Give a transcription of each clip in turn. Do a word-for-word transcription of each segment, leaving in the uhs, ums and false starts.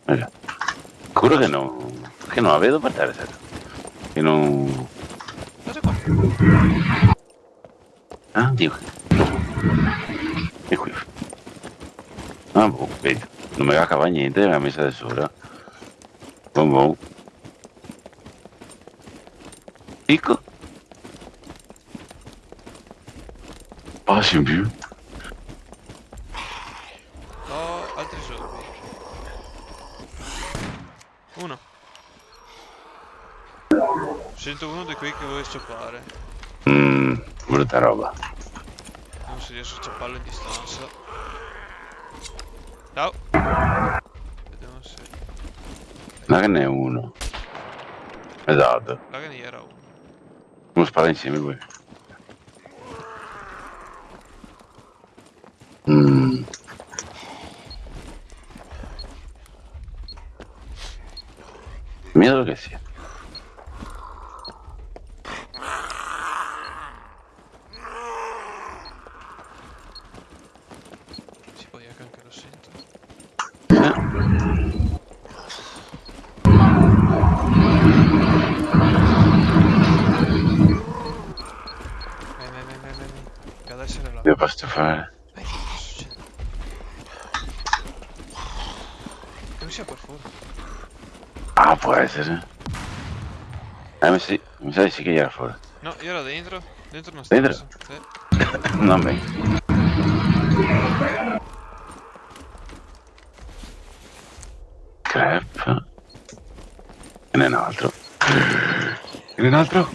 Varda. Sicuro che no, che no la vedo par tera, certo. Che no... Cosa qua? Ah, Dio. E qui. Ah, boh, vedi. No me ga cavà gnente, me la ga mesa de sora. Bon, bon. Eco. Pasa in più. No, altri soldi. Uno. Sento uno de quei che volevo ciapare. Mm, bruta roba. Vedemo se rieso a ciaparlo in distansa. Ciao. Vedemo se... Là ghe n'è uno. Esato. Là ghe n'era uno. Devo sparare insieme poi. Mm. Mira che sia. Si pol dir che anca lo sento. Eh. Vien, vien, vien, vien, vien. Che adeso era là. Cosa poso fare? Dai, cosa sucede? Che no sia qua fora. Ah, pol esare. Eh, mi sa, mi sa de sì che gera fora. No, io ero dentro. Dentro no sta. Dentro? Sì. No, me. Crap. Ghe n'è un altro. Ghe n'è un altro.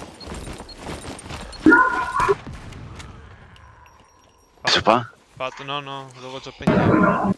Questo qua? Fato, no, no, lo go già pensato.